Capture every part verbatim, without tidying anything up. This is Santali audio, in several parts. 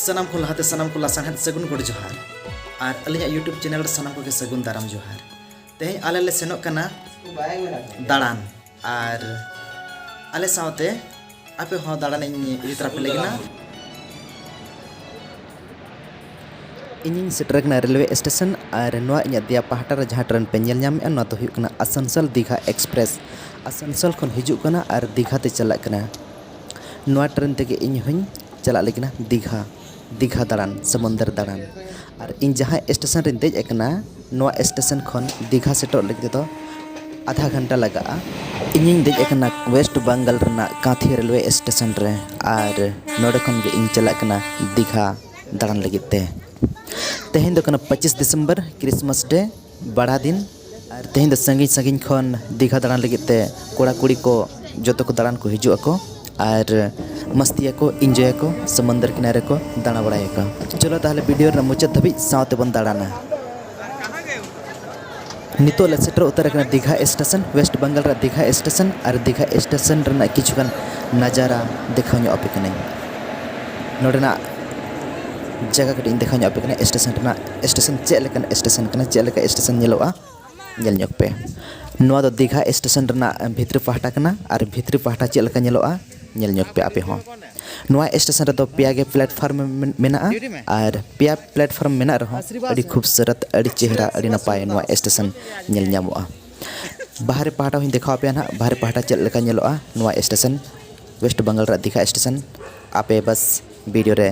ᱥᱟᱱᱟᱢ ᱠᱷᱚᱱ ᱞᱟᱦᱟᱛᱮ ᱥᱟᱱᱟᱢ ᱠᱚ ᱞᱟᱥᱟᱲᱦᱮᱫ ᱥᱟᱹᱜᱩᱱ ᱜᱚᱰ ᱡᱚᱦᱟᱨ᱾ ᱟᱨ ᱟᱹᱞᱤᱧᱟᱜ YouTube ᱪᱮᱱᱮᱞ ᱨᱮ ᱥᱟᱱᱟᱢ ᱠᱚᱜᱮ ᱥᱟᱹᱜᱩᱱ ᱫᱟᱨᱟᱢ ᱡᱚᱦᱟᱨ᱾ ᱛᱮᱦᱮᱧ ᱟᱞᱮ ᱞᱮ ᱥᱮᱱᱚᱜ ᱠᱟᱱᱟ ᱫᱟᱬᱟᱱ᱾ ᱟᱨ ᱟᱞᱮ ᱥᱟᱶᱛᱮ ᱟᱯᱮ ᱦᱚᱸ ᱫᱟᱬᱟᱱᱤᱧ ᱤᱫᱤ ᱛᱚᱨᱟ ᱯᱮ ᱞᱟᱹᱜᱤᱫ᱾ ᱤᱧᱤᱧ ᱥᱮᱴᱮᱨ ᱟᱠᱟᱱᱟ ᱨᱮᱞᱣᱮ ᱥᱴᱮᱥᱚᱱ᱾ ᱟᱨ ᱱᱚᱣᱟ ᱤᱧᱟᱹᱜ ᱫᱮᱭᱟ ᱯᱟᱦᱴᱟ ᱨᱮ ᱡᱟᱦᱟᱸ ᱴᱨᱮᱱ ᱯᱮ ᱧᱮᱞ ᱧᱟᱢᱮᱫᱼᱟ, ᱱᱚᱣᱟ ᱫᱚ ᱦᱩᱭᱩᱜ ᱠᱟᱱᱟ ᱟᱥᱟᱱᱥᱳᱞ ᱫᱤᱜᱷᱟ ᱮᱠᱥᱯᱨᱮᱥ᱾ ᱟᱥᱟᱱᱥᱳᱞ ᱠᱷᱚᱱ ᱦᱤᱡᱩᱜ ᱠᱟᱱᱟ ᱟᱨ ᱫᱤᱜᱷᱟ ᱛᱮ ᱪᱟᱞᱟᱜ ᱠᱟᱱᱟ᱾ ᱱᱚᱣᱟ ᱴᱨᱮᱱ ᱛᱮᱜᱮ ᱤᱧ ᱦᱚᱸᱧ ᱪᱟᱞᱟᱜ ᱞᱟᱹᱜᱤᱫ ᱫᱤᱜᱷᱟ, ᱫᱤᱜᱷᱟ ᱫᱟᱬᱟᱱ, ᱥᱚᱢᱩᱱᱫᱚᱨ ᱫᱟᱬᱟᱱ᱾ ᱟᱨ ᱤᱧ ᱡᱟᱦᱟᱸ ᱥᱴᱮᱥᱚᱱ ᱨᱤᱧ ᱫᱮᱡ ᱟᱠᱟᱱᱟ, ᱱᱚᱣᱟ ᱥᱴᱮᱥᱚᱱ ᱠᱷᱚᱱ ᱫᱤᱜᱷᱟ ᱥᱮᱴᱮᱨᱚᱜ ᱞᱟᱹᱜᱤᱫ ᱛᱮᱫᱚ ᱟᱫᱷᱟ ᱜᱷᱚᱱᱴᱟ ᱞᱟᱜᱟᱜᱼᱟ᱾ ᱤᱧᱤᱧ ᱫᱮᱡ ᱟᱠᱟᱱᱟ ᱳᱭᱮᱥᱴ ᱵᱟᱝᱜᱟᱞ ᱨᱮᱱᱟᱜ ᱠᱟᱸᱛᱷᱤ ᱨᱮᱞᱣᱮ ᱥᱴᱮᱥᱚᱱ ᱨᱮ᱾ ᱟᱨ ᱱᱚᱰᱮ ᱠᱷᱚᱱ ᱜᱮ ᱤᱧ ᱪᱟᱞᱟᱜ ᱠᱟᱱᱟ ᱫᱤᱜᱷᱟ ᱫᱟᱬᱟᱱ ᱞᱟᱹᱜᱤᱫ ᱛᱮ᱾ ᱛᱮᱦᱮᱧ ᱫᱚ ᱠᱟᱱᱟ ᱯᱚᱸᱪᱤᱥ ᱰᱤᱥᱮᱢᱵᱚᱨ, ᱠᱨᱤᱥᱢᱟᱥ ᱰᱮ, ᱵᱟᱲᱟ ᱫᱤᱱ᱾ ᱟᱨ ᱛᱮᱦᱮᱧ ᱫᱚ ᱥᱟᱺᱜᱤᱧ ᱥᱟᱺᱜᱤᱧ ᱠᱷᱚᱱ ᱫᱤᱜᱷᱟ ᱫᱟᱬᱟᱱ ᱞᱟᱹᱜᱤᱫ ᱛᱮ ᱠᱚᱲᱟ ᱠᱩᱲᱤ ᱠᱚ ᱡᱚᱛᱚ ᱠᱚ ᱫᱟᱬᱟᱱ ᱠᱚ ᱦᱤᱡᱩᱜ ᱟᱠᱚ ᱟᱨ ᱢᱟᱥᱛᱤᱭᱟᱠᱚ, ᱤᱱᱡᱚᱭᱟᱠᱚ, ᱥᱚᱢᱩᱱᱫᱚᱨ ᱠᱤᱱᱟᱨᱮ ᱠᱚ ᱫᱟᱬᱟ ᱵᱟᱲᱟᱭᱟᱠᱚ᱾ ᱪᱚᱞᱚ ᱛᱟᱦᱚᱞᱮ ᱵᱷᱤᱰᱤᱭᱳ ᱨᱮᱱᱟᱜ ᱢᱩᱪᱟᱹᱫ ᱫᱷᱟᱹᱵᱤᱡ ᱥᱟᱶ ᱛᱮᱵᱚᱱ ᱫᱟᱬᱟᱱᱟ᱾ ᱱᱤᱛᱚᱜ ᱞᱮ ᱥᱮᱴᱮᱨ ᱩᱛᱟᱹᱨ ᱟᱠᱟᱱᱟ ᱫᱤᱜᱷᱟ ᱥᱴᱮᱥᱚᱱ, ᱳᱭᱮᱥᱴ ᱵᱮᱝᱜᱚᱞ ᱨᱮ ᱫᱤᱜᱷᱟ ᱥᱴᱮᱥᱚᱱ᱾ ᱟᱨ ᱫᱤᱜᱷᱟ ᱥᱴᱮᱥᱚᱱ ᱨᱮᱱᱟᱜ ᱠᱤᱪᱷᱩᱜᱟᱱ ᱱᱟᱡᱟᱨᱟ ᱫᱮᱠᱷᱟᱣ ᱧᱚᱜ ᱟᱯᱮ ᱠᱟᱹᱱᱟᱹᱧ᱾ ᱱᱚᱰᱮᱱᱟᱜ ᱡᱟᱭᱜᱟ ᱠᱟᱹᱴᱤᱡ ᱤᱧ ᱫᱮᱠᱷᱟᱣ ᱧᱚᱜ ᱟᱯᱮ ᱠᱟᱱᱟ, ᱥᱴᱮᱥᱚᱱ ᱨᱮᱱᱟᱜ, ᱥᱴᱮᱥᱚᱱ ᱪᱮᱫ ᱞᱮᱠᱟᱱ ᱥᱴᱮᱥᱚᱱ ᱠᱟᱱᱟ, ᱪᱮᱫ ᱞᱮᱠᱟ ᱥᱴᱮᱥᱚᱱ ᱧᱮᱞᱚᱜᱼᱟ, ᱧᱮᱞ ᱧᱚᱜ ᱯᱮ᱾ ᱱᱚᱣᱟ ᱫᱚ ᱫᱤᱜᱷᱟ ᱥᱴᱮᱥᱚᱱ ᱨᱮᱱᱟᱜ ᱵᱷᱤᱛᱨᱤ ᱯᱟᱦᱴᱟ ᱠᱟᱱᱟ᱾ ᱟᱨ ᱵᱷᱤᱛᱨᱤ ᱯᱟᱦᱴᱟ ᱪᱮᱫ ᱞᱮᱠᱟ ᱧᱮᱞᱚᱜᱼᱟ, ᱧᱮᱞ ᱧᱚᱜ ᱯᱮ ᱟᱯᱮ ᱦᱚᱸ᱾ ᱱᱚᱣᱟ ᱥᱴᱮᱥᱚᱱ ᱨᱮᱫᱚ ᱯᱮᱭᱟ ᱜᱮ ᱯᱞᱟᱴᱯᱷᱚᱨᱢ ᱢᱮᱱ-, ᱢᱮᱱᱟᱜᱼᱟ᱾ ᱟᱨ ᱯᱮᱭᱟ ᱯᱞᱟᱴᱯᱷᱚᱨᱢ ᱢᱮᱱᱟᱜ ᱨᱮᱦᱚᱸ ᱟᱹᱰᱤ ᱠᱷᱩᱵᱥᱩᱨᱚᱛ, ᱟᱹᱰᱤ ᱪᱮᱦᱨᱟ, ᱟᱹᱰᱤ ᱱᱟᱯᱟᱭ ᱱᱚᱣᱟ ᱥᱴᱮᱥᱚᱱ ᱧᱮᱞ ᱧᱟᱢᱚᱜᱼᱟ᱾ ᱵᱟᱦᱨᱮ ᱯᱟᱦᱴᱟ ᱦᱚᱸᱧ ᱫᱮᱠᱷᱟᱣ ᱟᱯᱮᱭᱟ ᱱᱟᱦᱟᱜ, ᱵᱟᱦᱨᱮ ᱯᱟᱦᱴᱟ ᱪᱮᱫ ᱞᱮᱠᱟ ᱧᱮᱞᱚᱜᱼᱟ ᱱᱚᱣᱟ ᱥᱴᱮᱥᱚᱱ, ᱳᱭᱮᱥᱴ ᱵᱮᱝᱜᱚᱞ ᱨᱮᱭᱟᱜ ᱫᱤᱜᱷᱟ ᱥᱴᱮᱥᱚᱱ᱾ ᱟᱯᱮ ᱵᱟᱥ ᱵᱷᱤᱰᱤᱭᱳ ᱨᱮ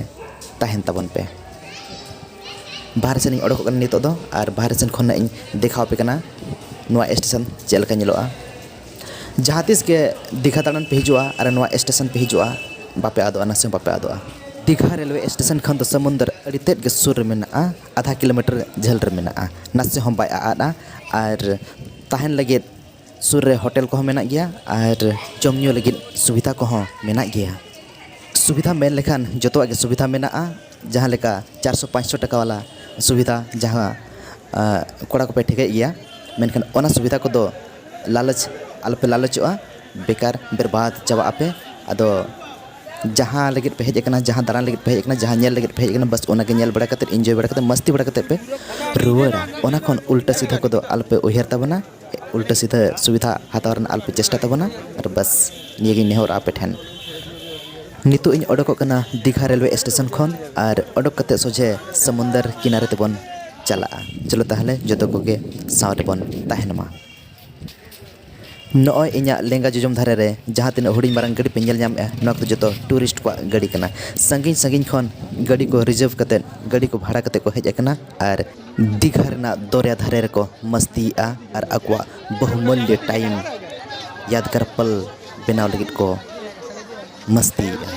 ᱛᱟᱦᱮᱱ ᱛᱟᱵᱚᱱ ᱯᱮ᱾ ᱵᱟᱦᱨᱮ ᱥᱮᱱ ᱤᱧ ᱚᱰᱚᱠᱚᱜ ᱠᱟᱱᱟ ᱱᱤᱛᱚᱜ ᱫᱚ, ᱟᱨ ᱵᱟᱦᱨᱮ ᱥᱮᱱ ᱠᱷᱚᱱ ᱱᱟᱜ ᱤᱧ ᱫᱮᱠᱷᱟᱣ ᱟᱯᱮ ᱠᱟᱱᱟ ᱱᱚᱣᱟ ᱥᱴᱮᱥᱚᱱ ᱪᱮᱫ ᱞᱮᱠᱟ ᱧᱮᱞᱚᱜᱼᱟ᱾ ᱡᱟᱦᱟᱸ ᱛᱤᱥ ᱜᱮ ᱫᱤᱜᱷᱟ ᱫᱟᱬᱟᱱ ᱯᱮ ᱦᱤᱡᱩᱜᱼᱟ ᱟᱨ ᱱᱚᱣᱟ ᱥᱴᱮᱥᱚᱱ ᱯᱮ ᱦᱤᱡᱩᱜᱼᱟ, ᱵᱟᱯᱮ ᱟᱫᱚᱜᱼᱟ, ᱱᱟᱥᱮ ᱦᱚᱸ ᱵᱟᱯᱮ ᱟᱫᱚᱜᱼᱟ᱾ ᱫᱤᱜᱷᱟ ᱨᱮᱞᱣᱮ ᱥᱴᱮᱥᱚᱱ ᱠᱷᱚᱱ ᱫᱚ ᱥᱚᱢᱩᱱᱫᱚᱨ ᱟᱹᱰᱤ ᱛᱮᱫ ᱜᱮ ᱥᱩᱨ ᱨᱮ ᱢᱮᱱᱟᱜᱼᱟ, ᱟᱫᱷᱟ ᱠᱤᱞᱳᱢᱤᱴᱟᱨ ᱡᱷᱟᱹᱞ ᱨᱮ ᱢᱮᱱᱟᱜᱼᱟ, ᱱᱟᱥᱮ ᱦᱚᱸ ᱵᱟᱭ ᱟᱫᱼᱟ᱾ ᱟᱨ ᱛᱟᱦᱮᱱ ᱞᱟᱹᱜᱤᱫ ᱥᱩᱨ ᱨᱮ ᱦᱳᱴᱮᱞ ᱠᱚᱦᱚᱸ ᱢᱮᱱᱟᱜ ᱜᱮᱭᱟ ᱟᱨ ᱡᱚᱢ ᱧᱩ ᱞᱟᱹᱜᱤᱫ ᱥᱩᱵᱤᱫᱷᱟ ᱠᱚᱦᱚᱸ ᱢᱮᱱᱟᱜ ᱜᱮᱭᱟ᱾ ᱥᱩᱵᱤᱫᱷᱟ ᱢᱮᱱ ᱞᱮᱠᱷᱟᱱ ᱡᱚᱛᱚᱣᱟᱜ ᱜᱮ ᱥᱩᱵᱤᱫᱷᱟ ᱢᱮᱱᱟᱜᱼᱟ, ᱡᱟᱦᱟᱸ ᱞᱮᱠᱟ ᱪᱟᱨᱥᱚ ᱯᱟᱸᱪᱥᱚ ᱴᱟᱠᱟ ᱵᱟᱞᱟ ᱥᱩᱵᱤᱫᱷᱟ, ᱡᱟᱦᱟᱸ, ᱟᱸ, ᱠᱚᱲᱟ ᱠᱚᱯᱮ ᱴᱷᱤᱠᱟᱹᱭᱮᱫ ᱜᱮᱭᱟ, ᱢᱮᱱᱠᱷᱟᱱ ᱚᱱᱟ ᱥᱩᱵᱤᱫᱷᱟ ᱠᱚᱫᱚ ᱞᱟᱞᱚᱪ ᱟᱞᱚᱯᱮ ᱞᱟᱞᱚᱪᱚᱜᱼᱟ, ᱵᱮᱠᱟᱨ ᱵᱮᱨᱵᱟᱫᱽ ᱪᱟᱵᱟᱜ ᱟᱯᱮ᱾ ᱟᱫᱚ ᱡᱟᱦᱟᱸ ᱞᱟᱹᱜᱤᱫ ᱯᱮ ᱦᱮᱡ ᱟᱠᱟᱱᱟ, ᱡᱟᱦᱟᱸ ᱫᱟᱬᱟᱱ ᱞᱟᱹᱜᱤᱫ ᱯᱮ ᱦᱮᱡ ᱟᱠᱟᱱᱟ, ᱡᱟᱦᱟᱸ ᱧᱮᱞ ᱞᱟᱹᱜᱤᱫ ᱯᱮ ᱦᱮᱡ ᱟᱠᱟᱱᱟ, ᱵᱟᱥ ᱚᱱᱟᱜᱮ ᱧᱮᱞ ᱵᱟᱲᱟ ᱠᱟᱛᱮᱫ, ᱤᱱᱡᱚᱭ ᱵᱟᱲᱟ ᱠᱟᱛᱮᱫ, ᱢᱟᱥᱛᱤ ᱵᱟᱲᱟ ᱠᱟᱛᱮᱫ ᱯᱮ ᱨᱩᱣᱟᱹᱲᱟ᱾ ᱚᱱᱟ ᱠᱷᱚᱱ ᱩᱞᱴᱟᱹ ᱥᱤᱫᱷᱟᱹ ᱠᱚᱫᱚ ᱟᱞᱚᱯᱮ ᱩᱭᱦᱟᱹᱨ ᱛᱟᱵᱚᱱᱟ᱾ ᱩᱞᱴᱟᱹ ᱥᱤᱫᱷᱟᱹ ᱥᱩᱵᱤᱫᱷᱟ ᱦᱟᱛᱟᱣ ᱨᱮᱱᱟᱜ ᱟᱞᱚᱯᱮ ᱪᱮᱥᱴᱟ ᱛᱟᱵᱚᱱᱟ᱾ ᱟᱨ ᱵᱟᱥ, ᱱᱤᱭᱟᱹᱜᱤᱧ ᱱᱮᱦᱚᱨᱟ ᱟᱯᱮ ᱴᱷᱮᱱ᱾ ᱱᱤᱛᱚᱜ ᱤᱧ ᱚᱰᱚᱠᱚᱜ ᱠᱟᱱᱟ ᱫᱤᱜᱷᱟ ᱨᱮᱞᱣᱮ ᱥᱴᱮᱥᱚᱱ ᱠᱷᱚᱱ, ᱟᱨ ᱚᱰᱚᱠ ᱠᱟᱛᱮᱫ ᱥᱚᱡᱷᱮ ᱥᱚᱢᱩᱱᱫᱚᱨ ᱠᱤᱱᱟᱨᱮ ᱛᱮᱵᱚᱱ ᱪᱟᱞᱟᱜᱼᱟ᱾ ᱪᱚᱞᱚ ᱛᱟᱦᱚᱞᱮ, ᱡᱚᱛᱚ ᱠᱚᱜᱮ ᱥᱟᱶ ᱨᱮᱵᱚᱱ ᱛᱟᱦᱮᱱ ᱢᱟ᱾ ᱱᱚᱜᱼᱚᱭ ᱤᱧᱟᱹᱜ ᱞᱮᱸᱜᱟ ᱡᱚᱡᱚᱢ ᱫᱷᱟᱨᱮ ᱨᱮ ᱡᱟᱦᱟᱸ ᱛᱤᱱᱟᱹᱜ ᱦᱩᱰᱤᱧ ᱢᱟᱨᱟᱝ ᱜᱟᱹᱰᱤ ᱯᱮ ᱧᱮᱞ ᱧᱟᱢᱮᱫᱼᱟ, ᱱᱚᱣᱟ ᱠᱚᱫᱚ ᱡᱚᱛᱚ ᱴᱩᱨᱤᱥᱴ ᱠᱚᱣᱟᱜ ᱜᱟᱹᱰᱤ ᱠᱟᱱᱟ᱾ ᱥᱟᱺᱜᱤᱧ ᱥᱟᱺᱜᱤᱧ ᱠᱷᱚᱱ ᱜᱟᱹᱰᱤ ᱠᱚ ᱨᱤᱡᱟᱨᱵᱷ ᱠᱟᱛᱮᱫ, ᱜᱟᱹᱰᱤ ᱠᱚ ᱵᱷᱟᱲᱟ ᱠᱟᱛᱮᱫ ᱠᱚ ᱦᱮᱡ ᱟᱠᱟᱱᱟ ᱟᱨ ᱫᱤᱜᱷᱟ ᱨᱮᱱᱟᱜ ᱫᱚᱨᱭᱟ ᱫᱷᱟᱨᱮ ᱨᱮᱠᱚ ᱢᱟᱹᱥᱛᱤᱭᱮᱫᱼᱟ ᱟᱨ ᱟᱠᱚᱣᱟᱜ ᱵᱚᱦᱩᱢᱩᱞᱭᱚ ᱴᱟᱭᱤᱢ, ᱭᱟᱫᱽᱜᱟᱨ ᱯᱟᱞ ᱵᱮᱱᱟᱣ ᱞᱟᱹᱜᱤᱫ ᱠᱚ ᱢᱟᱹᱥᱛᱤᱭᱮᱫᱼᱟ᱾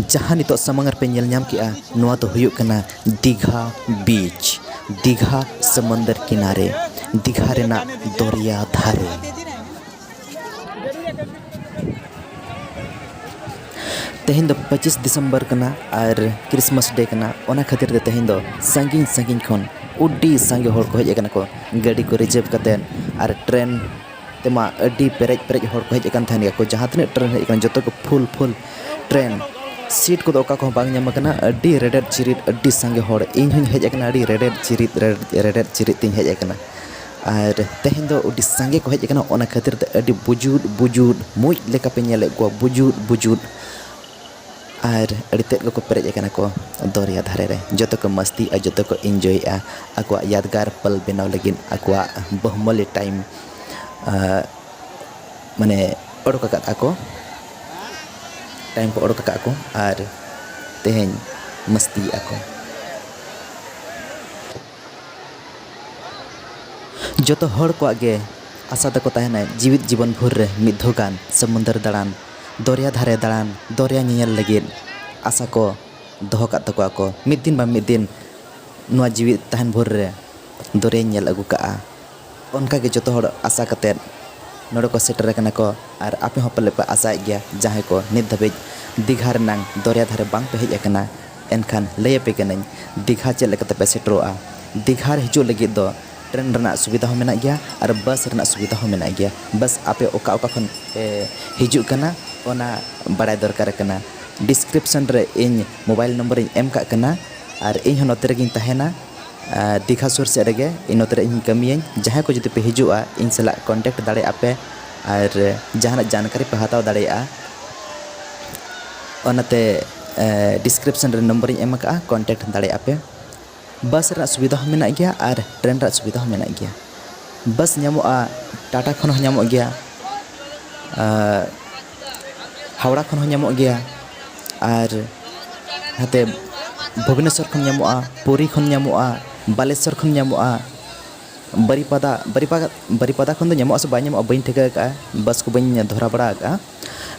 ᱡᱟᱦᱟᱸ ᱱᱤᱛᱚᱜ ᱥᱟᱢᱟᱝ ᱨᱮᱯᱮ ᱧᱮᱞ ᱧᱟᱢ ᱠᱮᱜᱼᱟ, ᱱᱚᱣᱟ ᱫᱚ ᱦᱩᱭᱩᱜ ᱠᱟᱱᱟ ᱫᱤᱜᱷᱟ ᱵᱤᱪ, ᱫᱤᱜᱷᱟ ᱥᱚᱢᱩᱱᱫᱚᱨ ᱠᱤᱱᱟᱨᱮ, ᱫᱤᱜᱷᱟ ᱨᱮᱱᱟᱜ ᱫᱚᱨᱭᱟ ᱫᱷᱟᱨᱮ᱾ ᱛᱮᱦᱮᱧ ᱫᱚ ᱯᱚᱸᱪᱤᱥ ᱰᱤᱥᱮᱢᱵᱚᱨ ᱠᱟᱱᱟ ᱟᱨ ᱠᱨᱤᱥᱢᱟᱥ ᱰᱮ ᱠᱟᱱᱟ, ᱚᱱᱟ ᱠᱷᱟᱹᱛᱤᱨ ᱛᱮ ᱛᱮᱦᱮᱧ ᱫᱚ ᱥᱟᱺᱜᱤᱧ ᱥᱟᱺᱜᱤᱧ ᱠᱷᱚᱱ ᱟᱹᱰᱤ ᱥᱟᱸᱜᱮ ᱦᱚᱲ ᱠᱚ ᱦᱮᱡ ᱟᱠᱟᱱᱟ ᱠᱚ, ᱜᱟᱹᱰᱤ ᱠᱚ ᱨᱤᱡᱟᱨᱵᱷ ᱠᱟᱛᱮᱫ ᱟᱨ ᱴᱨᱮᱱ ᱛᱮᱢᱟ ᱟᱹᱰᱤ ᱯᱮᱨᱮᱡ ᱯᱮᱨᱮᱡ ᱦᱚᱲ ᱠᱚ ᱦᱮᱡ ᱟᱠᱟᱱ ᱛᱟᱦᱮᱱ ᱜᱮᱭᱟ ᱠᱚ᱾ ᱡᱟᱦᱟᱸ ᱛᱤᱱᱟᱹᱜ ᱴᱨᱮᱱ ᱦᱮᱡ ᱟᱠᱟᱱᱟ, ᱡᱚᱛᱚ ᱠᱚ ᱯᱷᱩᱞ ᱯᱷᱩᱞ ᱴᱨᱮᱱ, ᱥᱤᱴ ᱠᱚᱫᱚ ᱚᱠᱟ ᱠᱚᱦᱚᱸ ᱵᱟᱝ ᱧᱟᱢ ᱟᱠᱟᱱᱟ᱾ ᱟᱹᱰᱤ ᱨᱮᱰᱮᱫ ᱪᱤᱨᱤᱫ, ᱟᱹᱰᱤ ᱥᱟᱸᱜᱮ ᱦᱚᱲ᱾ ᱤᱧ ᱦᱚᱸᱧ ᱦᱮᱡ ᱟᱠᱟᱱᱟ ᱟᱹᱰᱤ ᱨᱮᱰᱮᱫ ᱪᱤᱨᱤᱫ, ᱨᱮᱰᱮᱫ, ᱨᱮᱰᱮᱫ ᱪᱤᱨᱤᱫ ᱛᱤᱧ ᱦᱮᱡ ᱟᱠᱟᱱᱟ᱾ ᱟᱨ ᱛᱮᱦᱮᱧ ᱫᱚ ᱟᱹᱰᱤ ᱥᱟᱸᱜᱮ ᱠᱚ ᱦᱮᱡ ᱟᱠᱟᱱᱟ, ᱚᱱᱟ ᱠᱷᱟᱹᱛᱤᱨ ᱛᱮ ᱟᱹᱰᱤ ᱵᱩᱡᱩᱫ ᱵᱩᱡᱩᱫ ᱢᱩᱡ ᱞᱮᱠᱟ ᱯᱮ ᱧᱮᱞᱮᱫ ᱠᱚᱣᱟ, ᱵᱩᱡᱩᱫ ᱵᱩᱡᱩᱫ᱾ ᱟᱨ ᱟᱹᱰᱤ ᱛᱮᱫ ᱜᱮᱠᱚ ᱯᱮᱨᱮᱡ ᱟᱠᱟᱱᱟ ᱠᱚ ᱫᱚᱨᱭᱟ ᱫᱷᱟᱨᱮ ᱨᱮ᱾ ᱡᱚᱛᱚ ᱠᱚ ᱢᱟᱹᱥᱛᱤᱜᱼᱟ, ᱡᱚᱛᱚ ᱠᱚ ᱤᱱᱡᱚᱭᱮᱜᱼᱟ, ᱟᱠᱚᱣᱟᱜ ᱭᱟᱫᱽᱜᱟᱨ ᱯᱟᱞ ᱵᱮᱱᱟᱣ ᱞᱟᱹᱜᱤᱫ, ᱟᱠᱚᱣᱟᱜ ᱵᱚᱦᱩᱢᱩᱞᱭᱚ ᱴᱟᱭᱤᱢ, ᱟᱸ, ᱢᱟᱱᱮ ᱚᱰᱚᱠ ᱟᱠᱟᱫᱼᱟ ᱠᱚ, ᱴᱟᱭᱤᱢ ᱠᱚ ᱚᱰᱚᱠ ᱟᱠᱟᱫᱼᱟ ᱠᱚ ᱟᱨ ᱛᱮᱦᱮᱧ ᱢᱟᱹᱥᱛᱤᱭᱮᱜᱼᱟ ᱠᱚ᱾ ᱡᱚᱛᱚ ᱦᱚᱲ ᱠᱚᱣᱟᱜ ᱜᱮ ᱟᱥᱟ ᱛᱟᱠᱚ ᱛᱟᱦᱮᱱᱟ ᱡᱤᱣᱤᱫ ᱡᱤᱵᱚᱱ ᱵᱷᱳᱨ ᱨᱮ ᱢᱤᱫ ᱫᱷᱟᱣ ᱜᱟᱱ ᱥᱚᱢᱩᱱᱫᱚᱨ ᱫᱟᱬᱟᱱ, ᱫᱚᱨᱭᱟ ᱫᱷᱟᱨᱮ ᱫᱟᱬᱟᱱ, ᱫᱚᱨᱭᱟ ᱧᱮᱧᱮᱞ ᱞᱟᱹᱜᱤᱫ ᱟᱥᱟ ᱠᱚ ᱫᱚᱦᱚ ᱠᱟᱜ ᱛᱟᱠᱚᱣᱟ ᱠᱚ᱾ ᱢᱤᱫ ᱫᱤᱱ ᱵᱟᱝ ᱢᱤᱫ ᱫᱤᱱ ᱱᱚᱣᱟ ᱡᱤᱣᱤᱫ ᱛᱟᱦᱮᱱ ᱵᱷᱳᱨ ᱨᱮ ᱫᱚᱨᱭᱟᱧ ᱧᱮᱞ ᱟᱹᱜᱩ ᱠᱟᱜᱼᱟ᱾ ᱚᱱᱠᱟᱜᱮ ᱡᱚᱛᱚ ᱦᱚᱲ ᱟᱥᱟ ᱠᱟᱛᱮᱫ ᱱᱚᱰᱮ ᱠᱚ ᱥᱮᱴᱮᱨ ᱟᱠᱟᱱᱟ ᱠᱚ, ᱟᱨ ᱟᱯᱮ ᱦᱚᱸ ᱯᱟᱞᱮ ᱯᱮ ᱟᱥᱟᱭᱮᱫ ᱜᱮᱭᱟ, ᱡᱟᱦᱟᱸᱭ ᱠᱚ ᱱᱤᱛ ᱫᱷᱟᱹᱵᱤᱡ ᱫᱤᱜᱷᱟ ᱨᱮᱱᱟᱝ ᱫᱚᱨᱭᱟ ᱫᱷᱟᱨᱮ ᱵᱟᱝ ᱯᱮ ᱦᱮᱡ ᱟᱠᱟᱱᱟ, ᱮᱱᱠᱷᱟᱱ ᱞᱟᱹᱭ ᱟᱯᱮ ᱠᱟᱹᱱᱟᱹᱧ ᱫᱤᱜᱷᱟ ᱪᱮᱫ ᱞᱮᱠᱟ ᱛᱮᱯᱮ ᱥᱮᱴᱮᱨᱚᱜᱼᱟ᱾ ᱫᱤᱜᱷᱟ ᱨᱮ ᱦᱤᱡᱩᱜ ᱞᱟᱹᱜᱤᱫ ᱫᱚ ᱴᱨᱮᱱ ᱨᱮᱱᱟᱜ ᱥᱩᱵᱤᱫᱷᱟ ᱦᱚᱸ ᱢᱮᱱᱟᱜ ᱜᱮᱭᱟ ᱟᱨ ᱵᱟᱥ ᱨᱮᱱᱟᱜ ᱥᱩᱵᱤᱫᱷᱟ ᱦᱚᱸ ᱢᱮᱱᱟᱜ ᱜᱮᱭᱟ᱾ ᱵᱟᱥ ᱟᱯᱮ ᱚᱠᱟ ᱚᱠᱟ ᱠᱷᱚᱱ ᱯᱮ ᱦᱤᱡᱩᱜ ᱠᱟᱱᱟ, ᱚᱱᱟ ᱵᱟᱲᱟᱭ ᱫᱚᱨᱠᱟᱨ ᱠᱟᱱᱟ᱾ ᱰᱤᱥᱠᱨᱤᱯᱥᱚᱱ ᱨᱮ ᱤᱧ ᱢᱳᱵᱟᱭᱤᱞ ᱱᱚᱢᱵᱚᱨᱤᱧ ᱮᱢ ᱠᱟᱜ ᱠᱟᱱᱟ, ᱟᱨ ᱤᱧ ᱦᱚᱸ ᱱᱚᱛᱮ ᱨᱮᱜᱮᱧ ᱛᱟᱦᱮᱱᱟ᱾ ᱟᱨ ᱫᱤᱜᱷᱟ ᱥᱩᱨ ᱥᱮᱫ ᱨᱮᱜᱮ ᱤᱧ ᱱᱚᱛᱮ ᱨᱮ ᱤᱧ ᱠᱟᱹᱢᱤᱭᱟᱹᱧ᱾ ᱡᱟᱦᱟᱸᱭ ᱠᱚ ᱡᱩᱫᱤ ᱯᱮ ᱦᱤᱡᱩᱜᱼᱟ, ᱤᱧ ᱥᱟᱞᱟᱜ ᱠᱚᱱᱴᱮᱠᱴ ᱫᱟᱲᱮᱭᱟᱜᱼᱟ ᱯᱮ, ᱟᱨ ᱡᱟᱦᱟᱱᱟᱜ ᱡᱟᱱᱠᱟᱨᱤ ᱯᱮ ᱦᱟᱛᱟᱣ ᱫᱟᱲᱮᱭᱟᱜᱼᱟ᱾ ᱚᱱᱟᱛᱮ ᱰᱤᱥᱠᱨᱤᱯᱥᱚᱱ ᱨᱮ ᱱᱚᱢᱵᱚᱨᱤᱧ ᱮᱢ ᱟᱠᱟᱫᱼᱟ, ᱠᱚᱱᱴᱮᱠᱴ ᱫᱟᱲᱮᱭᱟᱜᱼᱟ ᱯᱮ᱾ ᱵᱟᱥ ᱨᱮᱱᱟᱜ ᱥᱩᱵᱤᱫᱷᱟ ᱦᱚᱸ ᱢᱮᱱᱟᱜ ᱜᱮᱭᱟ ᱟᱨ ᱴᱨᱮᱱ ᱨᱮᱱᱟᱜ ᱥᱩᱵᱤᱫᱷᱟ ᱦᱚᱸ ᱢᱮᱱᱟᱜ ᱜᱮᱭᱟ᱾ ᱵᱟᱥ ᱧᱟᱢᱚᱜᱼᱟ, ᱴᱟᱴᱟ ᱠᱷᱚᱱ ᱦᱚᱸ ᱧᱟᱢᱚᱜ ᱜᱮᱭᱟ, ᱟᱨ ᱦᱟᱣᱲᱟ ᱠᱷᱚᱱ ᱦᱚᱸ ᱧᱟᱢᱚᱜ ᱜᱮᱭᱟ, ᱟᱨ ᱱᱟᱛᱮ ᱵᱷᱩᱵᱽᱱᱮᱥᱚᱨ ᱠᱷᱚᱱ ᱧᱟᱢᱚᱜᱼᱟ, ᱯᱩᱨᱤ ᱠᱷᱚᱱ ᱧᱟᱢᱚᱜᱼᱟ, ᱵᱟᱞᱮᱥᱚᱨ ᱠᱷᱚᱱ ᱧᱟᱢᱚᱜᱼᱟ, ᱵᱟᱨᱤᱯᱟᱫᱟ, ᱵᱟᱨᱤᱯᱟᱫᱟ, ᱵᱟᱨᱤᱯᱟᱫᱟ ᱠᱷᱚᱱ ᱫᱚ ᱧᱟᱢᱚᱜᱼᱟ ᱥᱮ ᱵᱟᱭ ᱧᱟᱢᱚᱜᱼᱟ, ᱵᱟᱹᱧ ᱴᱷᱤᱠᱟᱹ ᱟᱠᱟᱫᱼᱟ, ᱵᱟᱥ ᱠᱚ ᱵᱟᱹᱧ ᱫᱷᱚᱨᱟ ᱵᱟᱲᱟ ᱟᱠᱟᱫᱼᱟ᱾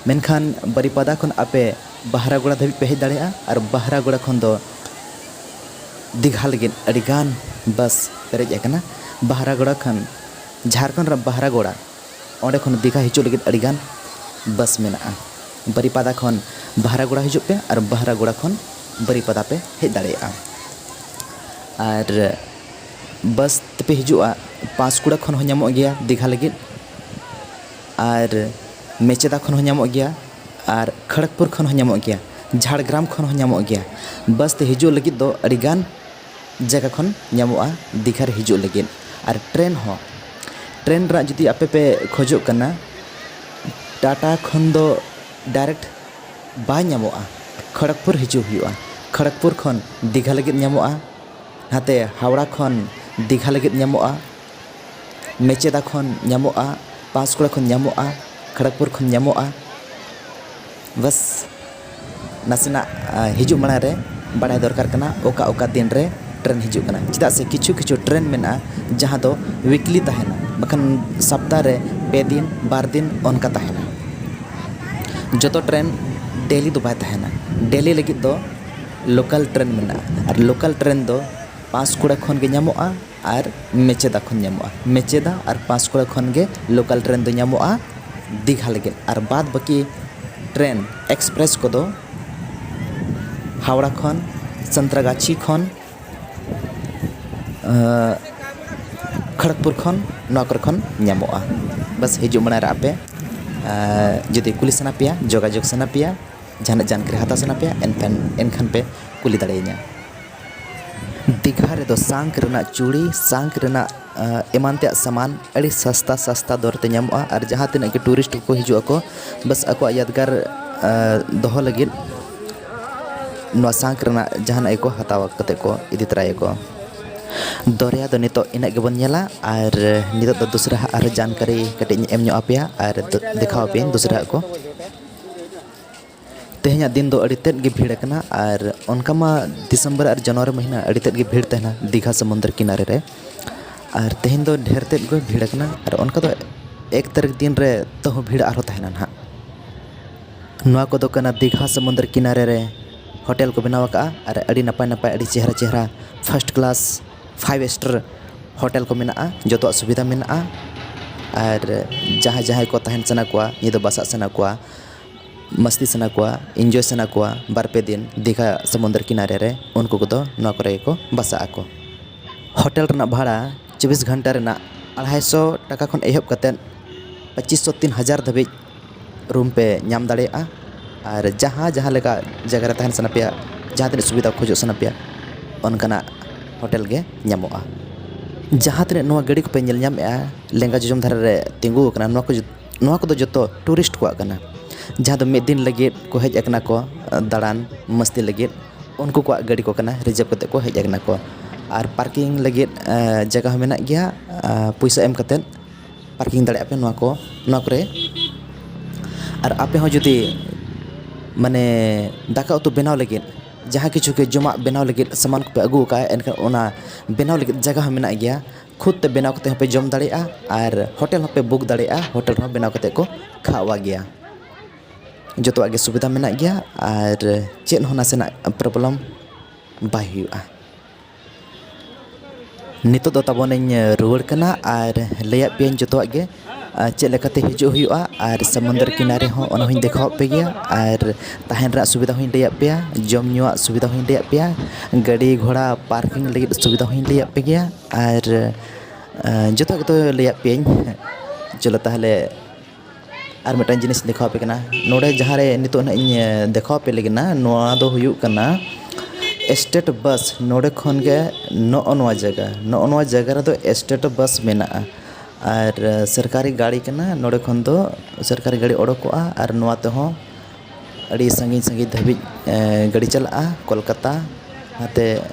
ᱢᱮᱱᱠᱷᱟᱱ ᱵᱟᱨᱤᱯᱟᱫᱟ ᱠᱷᱚᱱ ᱟᱯᱮ ᱵᱟᱦᱨᱟᱜᱳᱲᱟ ᱫᱷᱟᱹᱵᱤᱡ ᱯᱮ ᱦᱮᱡ ᱫᱟᱲᱮᱭᱟᱜᱼᱟ, ᱟᱨ ᱵᱟᱦᱨᱟᱜᱳᱲᱟ ᱠᱷᱚᱱ ᱫᱚ ᱫᱤᱜᱷᱟ ᱞᱟᱹᱜᱤᱫ ᱟᱹᱰᱤᱜᱟᱱ ᱵᱟᱥ ᱯᱮᱨᱮᱡ ᱟᱠᱟᱱᱟ᱾ ᱵᱟᱦᱨᱟᱜᱳᱲᱟ ᱠᱷᱚᱱ, ᱡᱷᱟᱲᱠᱷᱚᱸᱰ ᱨᱮ ᱵᱟᱦᱨᱟᱜᱳᱲᱟ, ᱚᱸᱰᱮ ᱠᱷᱚᱱ ᱫᱤᱜᱷᱟ ᱦᱤᱡᱩᱜ ᱞᱟᱹᱜᱤᱫ ᱟᱹᱰᱤᱜᱟᱱ ᱵᱟᱥ ᱢᱮᱱᱟᱜᱼᱟ᱾ ᱵᱟᱨᱤᱯᱟᱫᱟ ᱠᱷᱚᱱ ᱵᱟᱦᱨᱟᱜᱳᱲᱟ ᱦᱤᱡᱩᱜ ᱯᱮ ᱟᱨ ᱵᱟᱦᱨᱟᱜᱳᱲᱟ ᱠᱷᱚᱱ ᱵᱟᱨᱤᱯᱟᱫᱟ ᱯᱮ ᱦᱮᱡ ᱫᱟᱲᱮᱭᱟᱜᱼᱟ᱾ ᱟᱨ ᱵᱟᱥ ᱛᱮᱯᱮ ᱦᱤᱡᱩᱜᱼᱟ, ᱯᱟᱸᱥᱠᱩᱲᱟ ᱠᱷᱚᱱ ᱦᱚᱸ ᱧᱟᱢᱚᱜ ᱜᱮᱭᱟ ᱫᱤᱜᱷᱟ ᱞᱟᱹᱜᱤᱫ, ᱟᱨ ᱢᱮᱪᱮᱫᱟ ᱠᱷᱚᱱ ᱦᱚᱸ ᱧᱟᱢᱚᱜ ᱜᱮᱭᱟ, ᱟᱨ ᱠᱷᱚᱲᱚᱜᱽᱯᱩᱨ ᱠᱷᱚᱱ ᱦᱚᱸ ᱧᱟᱢᱚᱜ ᱜᱮᱭᱟ, ᱡᱷᱟᱲᱜᱨᱟᱢ ᱠᱷᱚᱱ ᱦᱚᱸ ᱧᱟᱢᱚᱜ ᱜᱮᱭᱟ᱾ ᱵᱟᱥ ᱛᱮ ᱦᱤᱡᱩᱜ ᱞᱟᱹᱜᱤᱫ ᱫᱚ ᱟᱹᱰᱤᱜᱟᱱ ᱡᱟᱭᱜᱟ ᱠᱷᱚᱱ ᱧᱟᱢᱚᱜᱼᱟ ᱫᱤᱜᱷᱟ ᱨᱮ ᱦᱤᱡᱩᱜ ᱞᱟᱹᱜᱤᱫ᱾ ᱟᱨ ᱴᱨᱮᱱ ᱦᱚᱸ, ᱴᱨᱮᱱ ᱨᱮᱱᱟᱜ ᱡᱩᱫᱤ ᱟᱯᱮ ᱯᱮ ᱠᱷᱚᱡᱚᱜ ᱠᱟᱱᱟ, ᱴᱟᱴᱟ ᱠᱷᱚᱱ ᱫᱚ ᱰᱟᱭᱨᱮᱠᱴ ᱵᱟᱭ ᱧᱟᱢᱚᱜᱼᱟ, ᱠᱷᱚᱲᱚᱜᱽᱯᱩᱨ ᱦᱤᱡᱩᱜ ᱦᱩᱭᱩᱜᱼᱟ᱾ ᱠᱷᱚᱲᱚᱜᱽᱯᱩᱨ ᱠᱷᱚᱱ ᱫᱤᱜᱷᱟ ᱞᱟᱹᱜᱤᱫ ᱧᱟᱢᱚᱜᱼᱟ, ᱱᱟᱛᱮ ᱦᱟᱣᱲᱟ ᱠᱷᱚᱱ ᱫᱤᱜᱷᱟ ᱞᱟᱹᱜᱤᱫ ᱧᱟᱢᱚᱜᱼᱟ, ᱢᱮᱪᱮᱫᱟ ᱠᱷᱚᱱ ᱧᱟᱢᱚᱜᱼᱟ, ᱯᱟᱸᱥᱠᱩᱲᱟ ᱠᱷᱚᱱ ᱧᱟᱢᱚᱜᱼᱟ, ᱠᱷᱚᱲᱚᱜᱽᱯᱩᱨ ᱠᱷᱚᱱ ᱧᱟᱢᱚᱜᱼᱟ᱾ ᱵᱟᱥ, ᱱᱟᱥᱮᱱᱟᱜ, ᱟ, ᱦᱤᱡᱩᱜ ᱢᱟᱲᱟᱝ ᱨᱮ ᱵᱟᱲᱟᱭ ᱫᱚᱨᱠᱟᱨ ᱠᱟᱱᱟ ᱚᱠᱟ ᱚᱠᱟ ᱫᱤᱱ ᱨᱮ ᱴᱨᱮᱱ ᱦᱤᱡᱩᱜ ᱠᱟᱱᱟ, ᱪᱮᱫᱟᱜ ᱥᱮ ᱠᱤᱪᱷᱩ ᱠᱤᱪᱷᱩ ᱴᱨᱮᱱ ᱢᱮᱱᱟᱜᱼᱟ ᱡᱟᱦᱟᱸ ᱫᱚ ᱣᱤᱠᱞᱤ ᱛᱟᱦᱮᱱᱟ, ᱵᱟᱠᱷᱟᱱ ᱥᱟᱯᱛᱟ ᱨᱮ ᱯᱮ ᱫᱤᱱ, ᱵᱟᱨ ᱫᱤᱱ ᱚᱱᱠᱟ ᱛᱟᱦᱮᱱᱟ᱾ ᱡᱚᱛᱚ ᱴᱨᱮᱱ ᱰᱮᱞᱤ ᱫᱚ ᱵᱟᱭ ᱛᱟᱦᱮᱱᱟ᱾ ᱰᱮᱞᱤ ᱞᱟᱹᱜᱤᱫ ᱫᱚ ᱞᱳᱠᱟᱞ ᱴᱨᱮᱱ ᱢᱮᱱᱟᱜᱼᱟ, ᱟᱨ ᱞᱳᱠᱟᱞ ᱴᱨᱮᱱ ᱫᱚ ᱯᱟᱸᱥᱠᱩᱲᱟ ᱠᱷᱚᱱ ᱜᱮ ᱧᱟᱢᱚᱜᱼᱟ ᱟᱨ ᱢᱮᱪᱮᱫᱟ ᱠᱷᱚᱱ ᱧᱟᱢᱚᱜᱼᱟ᱾ ᱢᱮᱪᱮᱫᱟ ᱟᱨ ᱯᱟᱸᱥᱠᱩᱲᱟ ᱠᱷᱚᱱ ᱜᱮ ᱞᱳᱠᱟᱞ ᱴᱨᱮᱱ ᱫᱚ ᱧᱟᱢᱚᱜᱼᱟ ᱫᱤᱜᱷᱟ ᱞᱟᱹᱜᱤᱫ, ᱟᱨ ᱵᱟᱫᱽ ᱵᱟᱹᱠᱤ ᱴᱨᱮᱱ ᱮᱠᱥᱯᱨᱮᱥ ᱠᱚᱫᱚ ᱦᱟᱣᱲᱟ ᱠᱷᱚᱱ, ᱥᱟᱱᱛᱨᱟᱜᱟᱪᱷᱤ ᱠᱷᱚᱱ, ᱟᱸ, ᱠᱷᱚᱲᱚᱜᱽᱯᱩᱨ ᱠᱷᱚᱱ, ᱱᱚᱣᱟ ᱠᱚᱨᱮ ᱠᱷᱚᱱ ᱧᱟᱢᱚᱜᱼᱟ᱾ ᱵᱟᱥ, ᱦᱤᱡᱩᱜ ᱢᱟᱲᱟᱝ ᱨᱮ ᱟᱯᱮ ᱟᱨ ᱡᱩᱫᱤ ᱠᱩᱞᱤ ᱥᱟᱱᱟ ᱯᱮᱭᱟ, ᱡᱳᱜᱟᱡᱳᱜᱽ ᱥᱟᱱᱟ ᱯᱮᱭᱟ, ᱡᱟᱦᱟᱱᱟᱜ ᱡᱟᱱᱠᱟᱨᱤ ᱦᱟᱛᱟᱣ ᱥᱟᱱᱟ ᱯᱮᱭᱟ, ᱮᱱᱠᱷᱟᱱ ᱮᱱᱠᱷᱟᱱ ᱯᱮ ᱠᱩᱞᱤ ᱫᱟᱲᱮᱭᱟᱹᱧᱟ᱾ ᱫᱤᱜᱷᱟ ᱨᱮᱫᱚ ᱥᱟᱸᱠ ᱨᱮᱱᱟᱜ ᱪᱩᱲᱤ, ᱥᱟᱸᱠ ᱨᱮᱱᱟᱜ ᱮᱢᱟᱱ ᱛᱮᱭᱟᱜ ᱥᱟᱢᱟᱱ ᱟᱹᱰᱤ ᱥᱟᱥᱛᱟ ᱥᱟᱥᱛᱟ ᱫᱚᱨ ᱛᱮ ᱧᱟᱢᱚᱜᱼᱟ᱾ ᱟᱨ ᱡᱟᱦᱟᱸ ᱛᱤᱱᱟᱹᱜ ᱜᱮ ᱴᱩᱨᱤᱥᱴ ᱠᱚᱠᱚ ᱦᱤᱡᱩᱜ ᱟᱠᱚ, ᱵᱟᱥ ᱟᱠᱚᱣᱟᱜ ᱭᱟᱫᱽᱜᱟᱨ ᱫᱚᱦᱚ ᱞᱟᱹᱜᱤᱫ ᱱᱚᱣᱟ ᱥᱟᱸᱠ ᱨᱮᱱᱟᱜ ᱡᱟᱦᱟᱱᱟᱜ ᱜᱮᱠᱚ ᱦᱟᱛᱟᱣ ᱠᱟᱛᱮ ᱠᱚ ᱤᱫᱤ ᱛᱚᱨᱟᱭᱟᱠᱚ᱾ ᱫᱚᱨᱭᱟ ᱫᱚ ᱱᱤᱛᱚᱜ ᱤᱱᱟᱹᱜ ᱜᱮᱵᱚᱱ ᱧᱮᱞᱟ᱾ ᱟᱨ ᱱᱤᱛᱚᱜ ᱫᱚ ᱫᱚᱥᱨᱟ ᱦᱟᱸᱜ ᱟᱨᱦᱚᱸ ᱡᱟᱱᱠᱟᱨᱤ ᱠᱟᱹᱴᱤᱡ ᱤᱧ ᱮᱢ ᱧᱚᱜ ᱟᱯᱮᱭᱟ ᱟᱨ ᱫᱮᱠᱷᱟᱣ ᱟᱯᱮᱭᱟᱹᱧ ᱫᱚᱥᱨᱟ ᱦᱟᱸᱜ ᱠᱚ᱾ ᱛᱮᱦᱮᱧᱟᱜ ᱫᱤᱱ ᱫᱚ ᱟᱹᱰᱤ ᱛᱮᱫ ᱜᱮ ᱵᱷᱤᱲ ᱟᱠᱟᱱᱟ᱾ ᱟᱨ ᱚᱱᱠᱟ ᱢᱟ ᱰᱤᱥᱮᱢᱵᱚᱨ ᱟᱨ ᱡᱟᱱᱩᱣᱟᱨᱤ ᱢᱟᱹᱦᱱᱟᱹ ᱟᱹᱰᱤ ᱛᱮᱫ ᱜᱮ ᱵᱷᱤᱲ ᱛᱟᱦᱮᱱᱟ ᱫᱤᱜᱷᱟ ᱥᱚᱢᱩᱫᱨᱚ ᱠᱤᱱᱟᱨᱮ ᱨᱮ᱾ ᱟᱨ ᱛᱮᱦᱮᱧ ᱫᱚ ᱰᱷᱮᱨ ᱛᱮᱫ ᱜᱮ ᱵᱷᱤᱲ ᱟᱠᱟᱱᱟ᱾ ᱟᱨ ᱚᱱᱠᱟ ᱫᱚ ᱮᱠ ᱛᱟᱹᱨᱤᱠᱷ ᱫᱤᱱ ᱨᱮ ᱛᱟᱹᱦᱩ ᱵᱷᱤᱲ ᱟᱨᱦᱚᱸ ᱛᱟᱦᱮᱱᱟ ᱱᱟᱦᱟᱜ᱾ ᱱᱚᱣᱟ ᱠᱚᱫᱚ ᱠᱟᱱᱟ ᱫᱤᱜᱷᱟ ᱥᱚᱢᱩᱫᱨᱚ ᱠᱤᱱᱟᱨᱮ ᱨᱮ ᱦᱳᱴᱮᱞ ᱠᱚ ᱵᱮᱱᱟᱣ ᱟᱠᱟᱫᱼᱟ᱾ ᱟᱨ ᱟᱹᱰᱤ ᱱᱟᱯᱟᱭ ᱱᱟᱯᱟᱭ, ᱟᱹᱰᱤ ᱪᱮᱦᱨᱟ ᱪᱮᱦᱨᱟ first class five star hotel ᱠᱚ ᱢᱮᱱᱟᱜᱼᱟ᱾ ᱡᱚᱛᱚᱣᱟᱜ ᱥᱩᱵᱤᱫᱷᱟ ᱢᱮᱱᱟᱜᱼᱟ᱾ ᱟᱨ ᱡᱟᱦᱟᱸᱭ ᱡᱟᱦᱟᱸᱭ ᱠᱚ ᱛᱟᱦᱮᱱ ᱥᱟᱱᱟ ᱠᱚᱣᱟ, ᱧᱤᱫᱟᱹ ᱵᱟᱥᱟᱜ ᱥᱟᱱᱟ ᱠᱚᱣᱟ, ᱢᱟᱥᱛᱤ ᱥᱟᱱᱟ ᱠᱚᱣᱟ, ᱤᱱᱡᱚᱭ ᱥᱟᱱᱟ ᱠᱚᱣᱟ ᱵᱟᱨ ᱯᱮ ᱫᱤᱱ ᱫᱤᱜᱷᱟ ᱥᱚᱢᱩᱫᱨᱚ ᱠᱤᱱᱟᱨᱮ ᱨᱮ, ᱩᱱᱠᱩ ᱠᱚᱫᱚ ᱱᱚᱣᱟ ᱠᱚᱨᱮ ᱜᱮᱠᱚ ᱵᱟᱥᱟᱜ ᱟᱠᱚ᱾ ᱦᱳᱴᱮᱞ ᱨᱮᱱᱟᱜ ᱵᱷᱟᱲᱟ ᱪᱚᱵᱵᱤᱥ ᱜᱷᱚᱱᱴᱟ ᱨᱮᱱᱟᱜ ᱟᱲᱟᱭᱥᱚ ᱴᱟᱠᱟ ᱠᱷᱚᱱ ᱮᱦᱚᱵ ᱠᱟᱛᱮᱫ ᱯᱚᱸᱪᱤᱥ ᱥᱚ ᱛᱤᱱ ᱦᱟᱡᱟᱨ ᱫᱷᱟᱹᱵᱤᱡ ᱨᱩᱢ ᱯᱮ ᱧᱟᱢ ᱫᱟᱲᱮᱭᱟᱜᱼᱟ᱾ ᱟᱨ ᱡᱟᱦᱟᱸ ᱡᱟᱦᱟᱸ ᱞᱮᱠᱟ ᱡᱟᱭᱜᱟ ᱨᱮ ᱛᱟᱦᱮᱱ ᱥᱟᱱᱟ ᱯᱮᱭᱟ, ᱡᱟᱦᱟᱸ ᱛᱤᱱᱟᱹᱜ ᱥᱩᱵᱤᱫᱷᱟ ᱠᱷᱚᱡᱚᱜ ᱥᱟᱱᱟ ᱯᱮᱭᱟ, ᱚᱱᱠᱟᱱᱟᱜ ᱦᱳᱴᱮᱞ ᱜᱮ ᱧᱟᱢᱚᱜᱼᱟ᱾ ᱡᱟᱦᱟᱸ ᱛᱤᱱᱟᱹᱜ ᱱᱚᱣᱟ ᱜᱟᱹᱰᱤ ᱠᱚᱯᱮ ᱧᱮᱞ ᱧᱟᱢᱮᱫᱼᱟ ᱞᱮᱸᱜᱟ ᱡᱚᱡᱚᱢ ᱫᱷᱟᱨᱮ ᱨᱮ ᱛᱤᱸᱜᱩ ᱟᱠᱟᱱᱟ, ᱱᱚᱣᱟ ᱠᱚ ᱡᱚ- ᱱᱚᱣᱟ ᱠᱚᱫᱚ ᱡᱚᱛᱚ ᱴᱩᱨᱤᱥᱴ ᱠᱚᱣᱟᱜ ᱠᱟᱱᱟ᱾ ᱡᱟᱦᱟᱸ ᱫᱚ ᱢᱤᱫ ᱫᱤᱱ ᱞᱟᱹᱜᱤᱫ ᱠᱚ ᱦᱮᱡ ᱟᱠᱟᱱᱟ ᱠᱚ ᱫᱟᱬᱟᱱ ᱢᱟᱹᱥᱛᱤ ᱞᱟᱹᱜᱤᱫ, ᱩᱱᱠᱩ ᱠᱚᱣᱟᱜ ᱜᱟᱹᱰᱤ ᱠᱚ ᱠᱟᱱᱟ, ᱨᱤᱡᱟᱨᱵᱷ ᱠᱟᱛᱮ ᱠᱚ ᱦᱮᱡ ᱟᱠᱟᱱᱟ ᱠᱚ᱾ ᱟᱨ ᱯᱟᱨᱠᱤᱝ ᱞᱟᱹᱜᱤᱫ ᱡᱟᱭᱜᱟ ᱦᱚᱸ ᱢᱮᱱᱟᱜ ᱜᱮᱭᱟ᱾ ᱯᱚᱭᱥᱟ ᱮᱢ ᱠᱟᱛᱮᱫ ᱯᱟᱨᱠᱤᱝ ᱫᱟᱲᱮᱭᱟᱜᱼᱟ ᱯᱮ ᱱᱚᱣᱟ ᱠᱚ ᱱᱚᱣᱟ ᱠᱚᱨᱮ᱾ ᱟᱨ ᱟᱯᱮ ᱦᱚᱸ ᱡᱩᱫᱤ ᱢᱟᱱᱮ ᱫᱟᱠᱟ ᱩᱛᱩ ᱵᱮᱱᱟᱣ ᱞᱟᱹᱜᱤᱫ, ᱡᱟᱦᱟᱸ ᱠᱤᱪᱷᱩ ᱜᱮ ᱡᱚᱢᱟᱜ ᱵᱮᱱᱟᱣ ᱞᱟᱹᱜᱤᱫ ᱥᱟᱢᱟᱱ ᱠᱚᱯᱮ ᱟᱹᱜᱩ ᱟᱠᱟᱫᱼᱟ, ᱮᱱᱠᱷᱟᱱ ᱚᱱᱟ ᱵᱮᱱᱟᱣ ᱞᱟᱹᱜᱤᱫ ᱡᱟᱭᱜᱟ ᱦᱚᱸ ᱢᱮᱱᱟᱜ ᱜᱮᱭᱟ᱾ ᱠᱷᱩᱫ ᱛᱮ ᱵᱮᱱᱟᱣ ᱠᱟᱛᱮ ᱦᱚᱸᱯᱮ ᱡᱚᱢ ᱫᱟᱲᱮᱭᱟᱜᱼᱟ᱾ ᱟᱨ ᱦᱳᱴᱮᱞ ᱦᱚᱸᱯᱮ ᱵᱩᱠ ᱫᱟᱲᱮᱭᱟᱜᱼᱟ, ᱦᱳᱴᱮᱞ ᱨᱮᱦᱚᱸ ᱵᱮᱱᱟᱣ ᱠᱟᱛᱮ ᱠᱚ ᱠᱷᱟᱣᱟᱣᱟ ᱜᱮᱭᱟ᱾ ᱡᱚᱛᱚᱣᱟᱜ ᱜᱮ ᱥᱩᱵᱤᱫᱷᱟ ᱢᱮᱱᱟᱜ ᱜᱮᱭᱟ᱾ ᱟᱨ ᱪᱮᱫ ᱦᱚᱸ ᱱᱟᱥᱮᱱᱟᱜ ᱯᱨᱚᱵᱞᱮᱢ ᱵᱟᱭ ᱦᱩᱭᱩᱜᱼᱟ᱾ ᱱᱤᱛᱚᱜ ᱫᱚ ᱛᱟᱵᱚᱱᱤᱧ ᱨᱩᱣᱟᱹᱲ ᱠᱟᱱᱟ ᱟᱨ ᱞᱟᱹᱭᱟᱫ ᱯᱮᱭᱟᱹᱧ ᱡᱚᱛᱚᱣᱟᱜ ᱜᱮ, ᱟᱨ ᱪᱮᱫ ᱞᱮᱠᱟᱛᱮ ᱦᱤᱡᱩᱜ ᱦᱩᱭᱩᱜᱼᱟ, ᱟᱨ ᱥᱚᱢᱩᱫᱨᱚ ᱠᱤᱱᱟᱨᱮ ᱦᱚᱸ ᱚᱱᱟ ᱦᱚᱸᱧ ᱫᱮᱠᱷᱟᱣᱟᱫ ᱯᱮ ᱜᱮᱭᱟ, ᱟᱨ ᱛᱟᱦᱮᱱ ᱨᱮᱱᱟᱜ ᱥᱩᱵᱤᱫᱷᱟ ᱦᱚᱸᱧ ᱞᱟᱹᱭᱟᱫ ᱯᱮᱭᱟ, ᱡᱚᱢ ᱧᱩᱣᱟᱜ ᱥᱩᱵᱤᱫᱷᱟ ᱦᱚᱸᱧ ᱞᱟᱹᱭᱟᱫ ᱯᱮᱭᱟ, ᱜᱟᱹᱰᱤ ᱜᱷᱚᱲᱟ ᱯᱟᱨᱠᱤᱝ ᱞᱟᱹᱜᱤᱫ ᱥᱩᱵᱤᱫᱷᱟ ᱦᱚᱸᱧ ᱞᱟᱹᱭᱟᱫ ᱯᱮ ᱜᱮᱭᱟ, ᱟᱨ ᱟᱸ, ᱡᱚᱛᱚᱣᱟᱜ ᱜᱮᱛᱚ ᱞᱟᱹᱭᱟᱫ ᱯᱮᱭᱟᱹᱧ᱾ ᱪᱚᱞᱚ ᱛᱟᱦᱚᱞᱮ ᱟᱨ ᱢᱤᱫᱴᱟᱝ ᱡᱤᱱᱤᱥ ᱫᱮᱠᱷᱟᱣ ᱟᱯᱮ ᱠᱟᱱᱟ᱾ ᱱᱚᱰᱮ ᱡᱟᱦᱟᱸ ᱨᱮ ᱱᱤᱛᱚᱜ ᱱᱟᱦᱟᱜ ᱤᱧ ᱫᱮᱠᱷᱟᱣ ᱟᱯᱮ ᱞᱟᱹᱜᱤᱫ ᱱᱟ, ᱱᱚᱣᱟ ᱫᱚ ᱦᱩᱭᱩᱜ ᱠᱟᱱᱟ ᱥᱴᱮᱴ ᱵᱟᱥ᱾ ᱱᱚᱰᱮ ᱠᱷᱚᱱ ᱜᱮ ᱱᱚᱜᱼᱚ ᱱᱚᱣᱟ ᱡᱟᱭᱜᱟ, ᱱᱚᱜᱼᱚ ᱱᱚᱣᱟ ᱡᱟᱭᱜᱟ ᱨᱮᱫᱚ ᱥᱴᱮᱴ ᱵᱟᱥ ᱢᱮᱱᱟᱜᱼᱟ᱾ ᱟᱨ ᱥᱚᱨᱠᱟᱨᱤ ᱜᱟᱹᱲᱤ ᱠᱟᱱᱟ, ᱱᱚᱰᱮ ᱠᱷᱚᱱ ᱫᱚ ᱥᱚᱨᱠᱟᱨᱤ ᱜᱟᱹᱲᱤ ᱚᱰᱚᱠᱚᱜᱼᱟ ᱟᱨ ᱱᱚᱣᱟ ᱛᱮᱦᱚᱸ ᱟᱹᱰᱤ ᱥᱟᱺᱜᱤᱧ ᱥᱟᱺᱜᱤᱧ ᱫᱷᱟᱹᱵᱤᱡ ᱜᱟᱹᱰᱤ ᱪᱟᱞᱟᱜᱼᱟ᱾ ᱠᱳᱞᱠᱟᱛᱟ, ᱱᱟᱛᱮ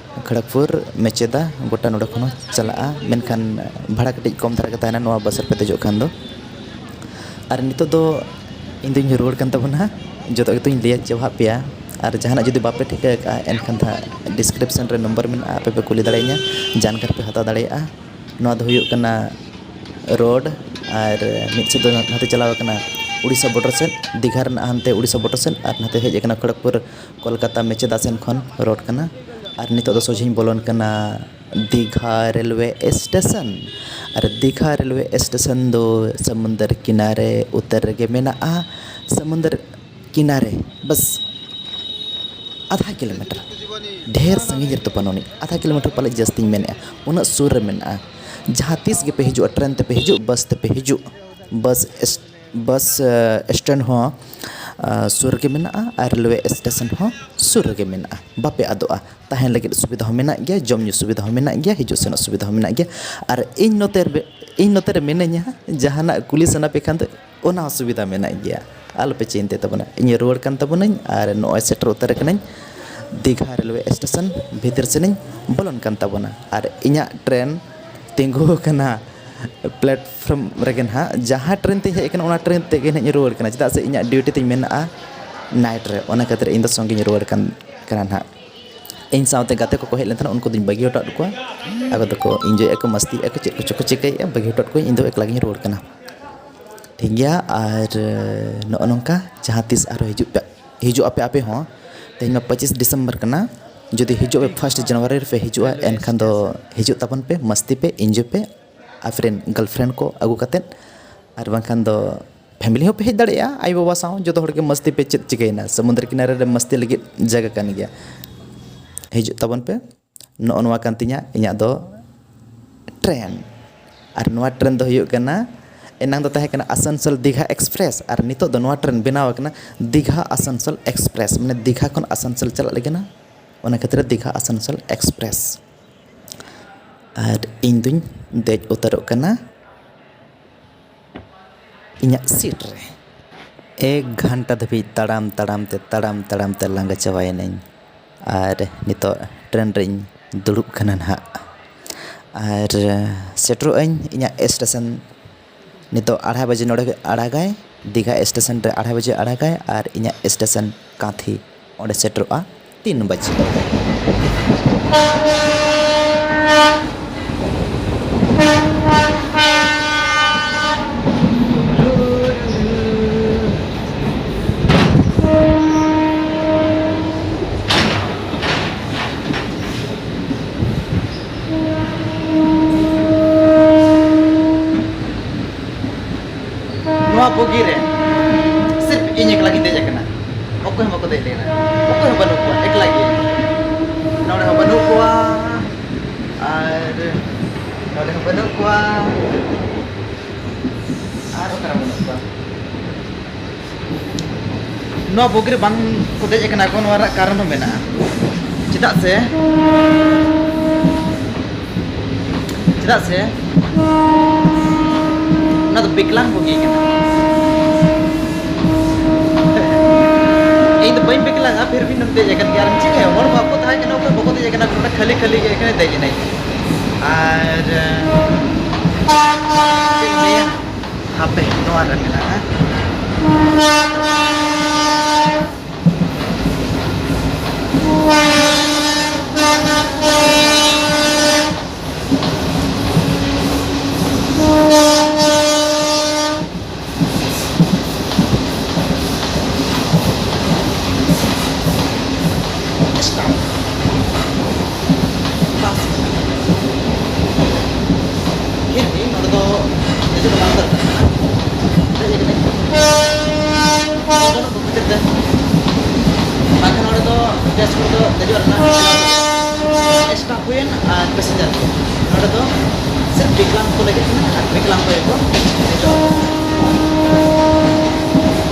ᱠᱷᱚᱲᱚᱜᱽᱯᱩᱨ, ᱢᱮᱪᱮᱫᱟ, ᱜᱚᱴᱟ ᱱᱚᱰᱮ ᱠᱷᱚᱱ ᱦᱚᱸ ᱪᱟᱞᱟᱜᱼᱟ᱾ ᱢᱮᱱᱠᱷᱟᱱ ᱵᱷᱟᱲᱟ ᱠᱟᱹᱴᱤᱡ ᱠᱚᱢ ᱫᱷᱟᱨᱟ ᱜᱮ ᱛᱟᱦᱮᱱᱟ ᱱᱚᱣᱟ ᱵᱟᱥ ᱨᱮᱯᱮ ᱫᱮᱡᱚᱜ ᱠᱷᱟᱱ ᱫᱚ᱾ ᱟᱨ ᱱᱤᱛᱚᱜ ᱫᱚ ᱤᱧ ᱫᱩᱧ ᱨᱩᱣᱟᱹᱲ ᱠᱟᱱ ᱛᱟᱵᱚᱱᱟ᱾ ᱡᱚᱛᱚ ᱜᱮᱛᱚᱧ ᱞᱟᱹᱭ ᱪᱟᱵᱟᱜ ᱯᱮᱭᱟ᱾ ᱟᱨ ᱡᱟᱦᱟᱱᱟᱜ ᱡᱩᱫᱤ ᱵᱟᱯᱮ ᱴᱷᱤᱠᱟᱹ ᱟᱠᱟᱫᱼᱟ, ᱮᱱᱠᱷᱟᱱ ᱫᱚ ᱦᱟᱸᱜ ᱰᱤᱥᱠᱨᱤᱯᱥᱚᱱ ᱨᱮ ᱱᱚᱢᱵᱚᱨ ᱢᱮᱱᱟᱜᱼᱟ, ᱟᱯᱮ ᱯᱮ ᱠᱩᱞᱤ ᱫᱟᱲᱮᱭᱟᱹᱧᱟ, ᱡᱟᱱᱠᱟᱨᱤ ᱯᱮ ᱦᱟᱛᱟᱣ ᱫᱟᱲᱮᱭᱟᱜᱼᱟ᱾ ᱱᱚᱣᱟ ᱫᱚ ᱦᱩᱭᱩᱜ ᱠᱟᱱᱟ ᱨᱳᱰ, ᱟᱨ ᱢᱤᱫ ᱥᱮᱫ ᱫᱚ ᱱᱟᱛᱮ ᱪᱟᱞᱟᱣ ᱟᱠᱟᱱᱟ ᱩᱲᱤᱥᱥᱟ ᱵᱚᱰᱟᱨ ᱥᱮᱫ, ᱫᱤᱜᱷᱟ ᱨᱮᱱᱟᱜ ᱦᱟᱱᱛᱮ ᱩᱲᱤᱥᱥᱟ ᱵᱚᱰᱟᱨ ᱥᱮᱫ, ᱟᱨ ᱱᱟᱛᱮ ᱦᱮᱡ ᱟᱠᱟᱱᱟ ᱠᱷᱚᱲᱚᱜᱽᱯᱩᱨ, ᱠᱳᱞᱠᱟᱛᱟ, ᱢᱮᱪᱮᱫᱟ ᱥᱮᱱ ᱠᱷᱚᱱ ᱨᱳᱰ ᱠᱟᱱᱟ᱾ ᱟᱨ ᱱᱤᱛᱚᱜ ᱫᱚ ᱥᱚᱡᱷᱮᱧ ᱵᱚᱞᱚᱱ ᱠᱟᱱᱟ ᱫᱤᱜᱷᱟ ᱨᱮᱞᱣᱮ ᱥᱴᱮᱥᱚᱱ᱾ ᱟᱨ ᱫᱤᱜᱷᱟ ᱨᱮᱞᱣᱮ ᱥᱴᱮᱥᱚᱱ ᱫᱚ ᱥᱚᱢᱩᱱᱫᱚᱨ ᱠᱤᱱᱟᱨᱮ ᱩᱛᱟᱹᱨ ᱨᱮᱜᱮ ᱢᱮᱱᱟᱜᱼᱟ᱾ ᱥᱚᱢᱩᱱᱫᱚᱨ ᱠᱤᱱᱟᱨᱮ ᱵᱟᱥ ᱟᱫᱷᱟ ᱠᱤᱞᱳᱢᱤᱴᱟᱨ, ᱰᱷᱮᱨ ᱥᱟᱺᱜᱤᱧ ᱨᱮᱫᱚ ᱵᱟᱹᱱᱩᱜ ᱟᱹᱱᱤᱡ, ᱟᱫᱷᱟ ᱠᱤᱞᱳᱢᱤᱴᱟᱨ ᱯᱟᱞᱮ ᱡᱟᱹᱥᱛᱤᱧ ᱢᱮᱱᱮᱫᱼᱟ, ᱩᱱᱟᱹᱜ ᱥᱩᱨ ᱨᱮ ᱢᱮᱱᱟᱜᱼᱟ᱾ ᱡᱟᱦᱟᱸ ᱛᱤᱥ ᱜᱮᱯᱮ ᱦᱤᱡᱩᱜᱼᱟ, ᱴᱨᱮᱱ ᱛᱮᱯᱮ ᱦᱤᱡᱩᱜ, ᱵᱟᱥ ᱛᱮᱯᱮ ᱦᱤᱡᱩᱜ, ᱵᱟᱥ ᱮᱥ-, ᱵᱟᱥ, ᱮ, ᱥᱴᱮᱱᱰ ᱦᱚᱸ, ᱟ, ᱥᱩᱨ ᱨᱮᱜᱮ ᱢᱮᱱᱟᱜᱼᱟ ᱟᱨ ᱨᱮᱞᱣᱮ ᱥᱴᱮᱥᱚᱱ ᱦᱚᱸ ᱥᱩᱨ ᱨᱮᱜᱮ ᱢᱮᱱᱟᱜᱼᱟ᱾ ᱵᱟᱯᱮ ᱟᱫᱚᱜᱼᱟ, ᱛᱟᱦᱮᱱ ᱞᱟᱹᱜᱤᱫ ᱥᱩᱵᱤᱫᱷᱟ ᱦᱚᱸ ᱢᱮᱱᱟᱜ ᱜᱮᱭᱟ, ᱡᱚᱢ ᱧᱩ ᱥᱩᱵᱤᱫᱷᱟ ᱦᱚᱸ ᱢᱮᱱᱟᱜ ᱜᱮᱭᱟ, ᱦᱤᱡᱩᱜ ᱥᱮᱱᱚᱜ ᱥᱩᱵᱤᱫᱷᱟ ᱦᱚᱸ ᱢᱮᱱᱟᱜ ᱜᱮᱭᱟ᱾ ᱟᱨ ᱤᱧ ᱱᱚᱛᱮ ᱨᱮ, ᱤᱧ ᱱᱚᱛᱮ ᱨᱮ ᱢᱤᱱᱟᱹᱧᱟ, ᱡᱟᱦᱟᱱᱟᱜ ᱠᱩᱞᱤ ᱥᱟᱱᱟ ᱯᱮ ᱠᱷᱟᱱ ᱫᱚ ᱚᱱᱟ ᱦᱚᱸ ᱥᱩᱵᱤᱫᱷᱟ ᱢᱮᱱᱟᱜ ᱜᱮᱭᱟ᱾ ᱟᱞᱚᱯᱮ ᱪᱤᱱᱛᱟᱹᱭ ᱛᱟᱵᱚᱱᱟ, ᱤᱧ ᱨᱩᱣᱟᱹᱲ ᱠᱟᱱ ᱛᱟᱵᱚᱱᱟᱹᱧ ᱟᱨ ᱱᱚᱜᱼᱚᱭ ᱥᱮᱴᱮᱨ ᱩᱛᱟᱹᱨ ᱟᱠᱟᱱᱟᱹᱧ ᱫᱤᱜᱷᱟ ᱨᱮᱞᱣᱮ ᱥᱴᱮᱥᱚᱱ ᱵᱷᱤᱛᱤᱨ ᱥᱮᱱᱤᱧ ᱵᱚᱞᱚᱱ ᱠᱟᱱ ᱛᱟᱵᱚᱱᱟ᱾ ᱟᱨ ᱤᱧᱟᱹᱜ ᱴᱨᱮᱱ ᱛᱤᱸᱜᱩ ᱟᱠᱟᱱᱟ ᱯᱞᱮᱴᱯᱷᱨᱚᱢ ᱨᱮᱜᱮ ᱱᱟᱦᱟᱜ᱾ ᱡᱟᱦᱟᱸ ᱴᱨᱮᱱ ᱛᱤᱧ ᱦᱮᱡ ᱟᱠᱟᱱᱟ, ᱚᱱᱟ ᱴᱨᱮᱱ ᱛᱮᱜᱮ ᱱᱟᱦᱟᱜ ᱤᱧ ᱨᱩᱣᱟᱹᱲ ᱠᱟᱱᱟ, ᱪᱮᱫᱟᱜ ᱥᱮ ᱤᱧᱟᱹᱜ ᱰᱤᱭᱩᱴᱤ ᱛᱤᱧ ᱢᱮᱱᱟᱜᱼᱟ ᱱᱟᱭᱤᱴ ᱨᱮ, ᱚᱱᱟ ᱠᱷᱟᱹᱛᱤᱨ ᱤᱧ ᱫᱚ ᱥᱚᱸᱜᱮᱧ ᱨᱩᱣᱟᱹᱲ ᱠᱟᱱ ᱠᱟᱱᱟ ᱱᱟᱦᱟᱜ᱾ ᱤᱧ ᱥᱟᱶᱛᱮ ᱜᱟᱛᱮ ᱠᱚᱠᱚ ᱦᱮᱡ ᱞᱮᱱ ᱛᱟᱦᱮᱱᱟ, ᱩᱱᱠᱩ ᱫᱚᱧ ᱵᱟᱹᱜᱤ ᱦᱚᱴᱚ ᱟᱫ ᱠᱚᱣᱟ᱾ ᱟᱠᱚ ᱫᱚᱠᱚ ᱤᱱᱡᱚᱭᱮᱫᱼᱟ ᱠᱚ, ᱢᱟᱥᱛᱤᱭᱮᱫᱼᱟ ᱠᱚ, ᱪᱮᱫ ᱠᱚᱪᱚ ᱠᱚ ᱪᱤᱠᱟᱹᱭᱮᱫᱼᱟ, ᱵᱟᱹᱜᱤ ᱦᱚᱴᱚ ᱟᱫ ᱠᱚᱣᱟᱧ, ᱤᱧ ᱫᱚ ᱮᱠᱞᱟ ᱜᱤᱧ ᱨᱩᱣᱟᱹᱲ ᱠᱟᱱᱟ᱾ ᱴᱷᱤᱠ ᱜᱮᱭᱟ, ᱟᱨ ᱱᱚᱜᱼᱚ ᱱᱚᱝᱠᱟ ᱡᱟᱦᱟᱸ ᱛᱤᱥ ᱟᱨᱦᱚᱸ ᱦᱤᱡᱩᱜ ᱯᱮ, ᱦᱤᱡᱩᱜ ᱟᱯᱮ ᱟᱯᱮ ᱦᱚᱸ᱾ ᱛᱮᱦᱮᱧ ᱢᱟ ᱯᱚᱸᱪᱤᱥ ᱰᱤᱥᱮᱢᱵᱚᱨ ᱠᱟᱱᱟ, ᱡᱩᱫᱤ ᱦᱤᱡᱩᱜ ᱟᱯᱮ ᱯᱷᱟᱥᱴ ᱡᱟᱱᱩᱣᱟᱨᱤ ᱨᱮᱯᱮ ᱦᱤᱡᱩᱜᱼᱟ, ᱮᱱᱠᱷᱟᱱ ᱫᱚ ᱦᱤᱡᱩᱜ ᱛᱟᱵᱚᱱ ᱯᱮ, ᱢᱟᱥᱛᱤ ᱯᱮ, ᱤᱱᱡᱚᱭ ᱯᱮ, ᱟᱯᱮᱨᱮᱱ ᱜᱟᱨᱞᱯᱷᱨᱮᱱᱰ ᱠᱚ ᱟᱹᱜᱩ ᱠᱟᱛᱮᱫ᱾ ᱟᱨ ᱵᱟᱝᱠᱷᱟᱱ ᱫᱚ ᱯᱷᱮᱢᱤᱞᱤ ᱦᱚᱸᱯᱮ ᱦᱮᱡ ᱫᱟᱲᱮᱭᱟᱜᱼᱟ, ᱟᱭᱳᱼᱵᱟᱵᱟ ᱥᱟᱶ ᱡᱚᱛᱚ ᱦᱚᱲ ᱜᱮ ᱢᱟᱥᱛᱤ ᱯᱮ᱾ ᱪᱮᱫ ᱪᱤᱠᱟᱹᱭᱮᱱᱟ, ᱥᱚᱢᱩᱫᱨᱚ ᱠᱤᱱᱟᱨᱮ ᱨᱮ ᱢᱟᱥᱛᱤ ᱞᱟᱹᱜᱤᱫ ᱡᱟᱭᱜᱟ ᱠᱟᱱ ᱜᱮᱭᱟ᱾ ᱦᱤᱡᱩᱜ ᱛᱟᱵᱚᱱ ᱯᱮ᱾ ᱱᱚᱜᱼᱚ ᱱᱚᱣᱟ ᱠᱟᱱ ᱛᱤᱧᱟᱹ ᱤᱧᱟᱹᱜ ᱫᱚ ᱴᱨᱮᱱ᱾ ᱟᱨ ᱱᱚᱣᱟ ᱴᱨᱮᱱ ᱫᱚ ᱦᱩᱭᱩᱜ ᱠᱟᱱᱟ ᱮᱱᱟᱝ ᱫᱚ ᱛᱟᱦᱮᱸ ᱠᱟᱱᱟ ᱟᱥᱟᱱᱥᱳᱞ ᱫᱤᱜᱷᱟ ᱮᱠᱥᱯᱨᱮᱥ, ᱟᱨ ᱱᱤᱛᱚᱜ ᱫᱚ ᱱᱚᱣᱟ ᱴᱨᱮᱱ ᱵᱮᱱᱟᱣ ᱟᱠᱟᱱᱟ ᱫᱤᱜᱷᱟ ᱟᱥᱟᱱᱥᱳᱞ ᱮᱠᱥᱯᱨᱮᱥ, ᱢᱟᱱᱮ ᱫᱤᱜᱷᱟ ᱠᱷᱚᱱ ᱟᱥᱟᱱᱥᱳᱞ ᱪᱟᱞᱟᱜ ᱞᱟᱹᱜᱤᱫ ᱠᱟᱱᱟ, ᱚᱱᱟ ᱠᱷᱟᱹᱛᱤᱨ ᱫᱤᱜᱷᱟ ᱟᱥᱟᱱᱥᱳᱞ ᱮᱠᱥᱯᱨᱮᱥ᱾ ᱟᱨ ᱤᱧ ᱫᱩᱧ ᱫᱮᱡ ᱩᱛᱟᱹᱨᱚᱜ ᱠᱟᱱᱟ ᱤᱧᱟᱹᱜ ᱥᱤᱴ ᱨᱮ᱾ ᱮᱠ ᱜᱷᱚᱱᱴᱟ ᱫᱷᱟᱹᱵᱤᱡ ᱛᱟᱲᱟᱢ ᱛᱟᱲᱟᱢ ᱛᱮ, ᱛᱟᱲᱟᱢ ᱛᱟᱲᱟᱢ ᱛᱮ ᱞᱟᱸᱜᱟ ᱪᱟᱵᱟᱭᱮᱱᱟᱹᱧ᱾ ᱟᱨ ᱱᱤᱛᱚᱜ ᱴᱨᱮᱱ ᱨᱮᱧ ᱫᱩᱲᱩᱵ ᱠᱟᱱᱟ ᱱᱟᱦᱟᱜ᱾ ᱟᱨ ᱥᱮᱴᱮᱨᱚᱜ ᱟᱹᱧ ᱤᱧᱟᱹᱜ ᱥᱴᱮᱥᱚᱱ᱾ ᱱᱤᱛᱚᱜ ᱟᱲᱟᱭ ᱵᱟᱡᱮ ᱱᱚᱰᱮ ᱟᱲᱟᱜᱟᱭ, ᱫᱤᱜᱷᱟ ᱥᱴᱮᱥᱚᱱ ᱨᱮ ᱟᱲᱟᱭ ᱵᱟᱡᱮ ᱟᱲᱟᱜᱟᱭ, ᱟᱨ ᱤᱧᱟᱹᱜ ᱥᱴᱮᱥᱚᱱ ᱠᱟᱸᱛᱷᱤ, ᱚᱸᱰᱮ ᱥᱮᱴᱮᱨᱚᱜᱼᱟ ᱛᱤᱱ ᱵᱟᱡᱮ᱾ ᱱᱚᱣᱟ ᱵᱩᱜᱤ ᱨᱮ ᱥᱤᱨᱯ ᱤᱧ ᱮᱠᱞᱟ ᱜᱤᱧ ᱫᱮᱡ ᱟᱠᱟᱱᱟ, ᱚᱠᱚᱭ ᱦᱚᱸ ᱵᱟᱠᱚ ᱫᱮᱡ ᱞᱮᱱᱟ, ᱚᱠᱚᱭ ᱦᱚᱸ ᱵᱟᱹᱱᱩᱜ ᱠᱚᱣᱟ, ᱮᱠᱞᱟ ᱜᱮ᱾ ᱱᱚᱰᱮ ᱦᱚᱸ ᱵᱟᱹᱱᱩᱜ ᱠᱚᱣᱟ, ᱟᱨ ᱱᱚᱰᱮ ᱦᱚᱸ ᱵᱟᱹᱱᱩᱜ ᱠᱚᱣᱟ, ᱟᱨ ᱚᱠᱟᱨᱮ ᱵᱟᱹᱱᱩᱜ ᱠᱚᱣᱟ? ᱱᱚᱣᱟ ᱵᱩᱜᱤ ᱨᱮ ᱵᱟᱝ ᱠᱚ ᱫᱮᱡ ᱟᱠᱟᱱᱟ ᱠᱚ, ᱱᱚᱣᱟ ᱨᱮᱱᱟᱜ ᱠᱟᱨᱚᱱ ᱦᱚᱸ ᱢᱮᱱᱟᱜᱼᱟ᱾ ᱪᱮᱫᱟᱜ ᱥᱮ, ᱪᱮᱫᱟᱜ ᱥᱮ ᱚᱱᱟ ᱫᱚ ᱵᱤᱠᱞᱟᱝ ᱵᱩᱜᱤ ᱠᱟᱱᱟ᱾ ᱤᱧ ᱫᱚ ᱵᱟᱹᱧ ᱵᱤᱠᱞᱟᱝᱟ, ᱯᱷᱤᱨ ᱵᱷᱤ ᱱᱚᱰᱮ ᱫᱮᱡ ᱟᱠᱟᱱ ᱜᱮᱭᱟ᱾ ᱟᱨ ᱪᱮᱫ ᱦᱚᱲ ᱵᱟᱠᱚ ᱛᱟᱦᱮᱸ ᱠᱟᱱᱟ, ᱚᱠᱚᱭ ᱵᱟᱠᱚ ᱫᱮᱡ ᱟᱠᱟᱱᱟ, ᱱᱚᱰᱮ ᱠᱷᱟᱹᱞᱤ ᱠᱷᱟᱹᱞᱤ ᱜᱮ ᱮᱠᱷᱟᱱᱮ ᱫᱮᱡ ᱮᱱᱟᱭ᱾ ᱟᱨ ᱪᱮᱫ ᱤᱧ ᱞᱟᱹᱭᱟ? ᱦᱟᱯᱮ, ᱱᱚᱣᱟ ᱨᱮ ᱢᱮᱱᱟᱜᱼᱟ᱾ ᱯᱷᱤᱨ ᱵᱷᱤ ᱱᱚᱰᱮ ᱫᱚ ᱫᱮᱡᱚᱜ ᱫᱚ ᱵᱟᱝ ᱫᱚᱨᱠᱟᱨ ᱠᱟᱱᱟ᱾ ᱫᱮᱡ ᱠᱟᱛᱮ ᱵᱚᱛᱚᱨᱚᱜ ᱠᱚ ᱠᱷᱟᱹᱛᱤᱨ ᱛᱮ ᱵᱟᱝᱠᱷᱟᱱ ᱱᱚᱰᱮ ᱫᱚ ᱵᱮᱥ ᱦᱚᱲ ᱫᱚ ᱫᱮᱡᱚᱜ ᱨᱮᱱᱟᱜ ᱥᱴᱟᱯ ᱦᱩᱭᱮᱱ ᱟᱨ ᱯᱮᱥᱮᱧᱡᱟᱨ ᱠᱚ ᱱᱚᱰᱮ ᱫᱚ ᱥᱤᱨᱯ ᱵᱤᱠᱞᱟᱝ ᱠᱚ ᱞᱟᱹᱜᱤᱫ ᱠᱟᱱᱟ, ᱟᱨ ᱵᱤᱠᱞᱟᱝ ᱠᱚ ᱜᱮᱠᱚ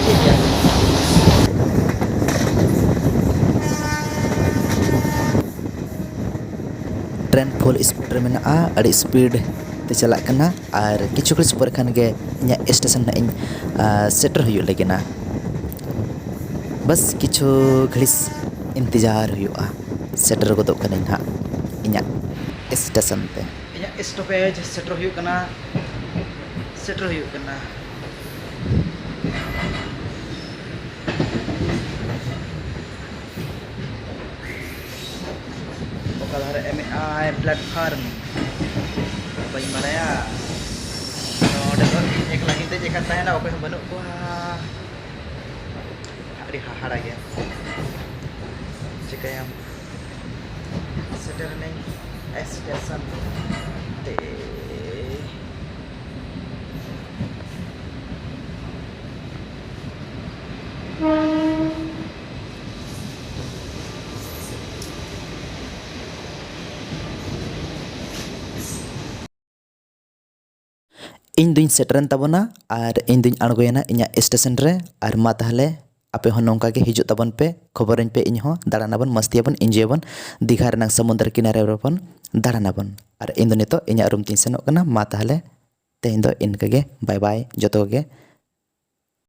ᱴᱷᱤᱠ ᱜᱮᱭᱟ᱾ ᱴᱨᱮᱱ ᱯᱷᱩᱞ ᱥᱯᱤᱰ ᱨᱮ ᱢᱮᱱᱟᱜᱼᱟ, ᱟᱹᱰᱤ ᱥᱯᱤᱰ ᱛᱮ ᱪᱟᱞᱟᱜ ᱠᱟᱱᱟ᱾ ᱟᱨ ᱠᱤᱪᱷᱩ ᱜᱷᱟᱹᱲᱤᱡ ᱯᱚᱨᱮ ᱠᱷᱟᱱ ᱜᱮ ᱤᱧᱟᱹᱜ ᱥᱴᱮᱥᱚᱱ ᱱᱟᱜ ᱤᱧ, ᱟ, ᱥᱮᱴᱮᱨ ᱦᱩᱭᱩᱜ ᱞᱟᱹᱜᱤᱫ ᱱᱟ᱾ ᱵᱟᱥ ᱠᱤᱪᱷᱩ ᱜᱷᱟᱹᱲᱤᱡ ᱤᱱᱛᱮᱡᱟᱨ ᱦᱩᱭᱩᱜᱼᱟ, ᱥᱮᱴᱮᱨ ᱜᱚᱫᱚᱜ ᱠᱟᱹᱱᱟᱹᱧ ᱱᱟᱦᱟᱜ ᱤᱧᱟᱹᱜ ᱥᱴᱮᱥᱚᱱ ᱛᱮ᱾ ᱤᱧᱟᱹᱜ ᱥᱴᱚᱯᱮᱡᱽ ᱥᱮᱴᱮᱨ ᱦᱩᱭᱩᱜ ᱠᱟᱱᱟ, ᱥᱮᱴᱮᱨ ᱦᱩᱭᱩᱜ ᱠᱟᱱᱟ᱾ ᱚᱠᱟ ᱫᱷᱟᱨᱮ ᱮᱢᱮᱜᱼᱟᱭ ᱯᱞᱟᱴᱯᱷᱚᱨᱢ, ᱵᱟᱹᱧ ᱵᱟᱲᱟᱭᱟ᱾ ᱱᱚᱰᱮ ᱫᱚ ᱤᱧ ᱮᱠᱞᱟ ᱜᱤᱧ ᱫᱮᱡ ᱟᱠᱟᱱ ᱛᱟᱦᱮᱱᱟ, ᱚᱠᱚᱭ ᱦᱚᱸ ᱵᱟᱹᱱᱩᱜ ᱠᱚᱣᱟ᱾ ᱟᱹᱰᱤ ᱦᱟᱦᱟᱲᱟ ᱜᱮ᱾ ᱪᱤᱠᱟᱹᱭᱟᱢ? ᱥᱮᱴᱮᱨ ᱮᱱᱟᱹᱧ ᱥᱴᱮᱥᱚᱱ ᱛᱮ᱾ ᱤᱧ ᱫᱩᱧ ᱥᱮᱴᱮᱨᱮᱱ ᱛᱟᱵᱚᱱᱟ ᱟᱨ ᱤᱧ ᱫᱩᱧ ᱟᱬᱜᱚᱭᱮᱱᱟ ᱤᱧᱟᱹᱜ ᱥᱴᱮᱥᱚᱱ ᱨᱮ᱾ ᱟᱨ ᱢᱟ ᱛᱟᱦᱚᱞᱮ ᱟᱯᱮ ᱦᱚᱸ ᱱᱚᱝᱠᱟ ᱜᱮ ᱦᱤᱡᱩᱜ ᱛᱟᱵᱚᱱ ᱯᱮ, ᱠᱷᱚᱵᱚᱨᱟᱹᱧ ᱯᱮ, ᱤᱧ ᱦᱚᱸ ᱫᱟᱬᱟᱱᱟᱵᱚᱱ, ᱢᱟᱹᱥᱛᱤᱭᱟᱵᱚᱱ, ᱤᱱᱡᱚᱭᱟᱵᱚᱱ, ᱫᱤᱜᱷᱟ ᱨᱮᱱᱟᱜ ᱥᱚᱢᱩᱫᱨᱚ ᱠᱤᱱᱟᱨᱮ ᱨᱮᱵᱚᱱ ᱫᱟᱬᱟᱱᱟᱵᱚᱱ᱾ ᱟᱨ ᱤᱧ ᱫᱚ ᱱᱤᱛᱚᱜ ᱤᱧᱟᱹᱜ ᱨᱩᱢ ᱛᱤᱧ ᱥᱮᱱᱚᱜ ᱠᱟᱱᱟ᱾ ᱢᱟ ᱛᱟᱦᱚᱞᱮ ᱛᱮᱦᱮᱧ ᱫᱚ ᱤᱱᱠᱟᱹ ᱜᱮ, ᱵᱟᱭ ᱵᱟᱭ ᱡᱚᱛᱚ ᱠᱚᱜᱮ᱾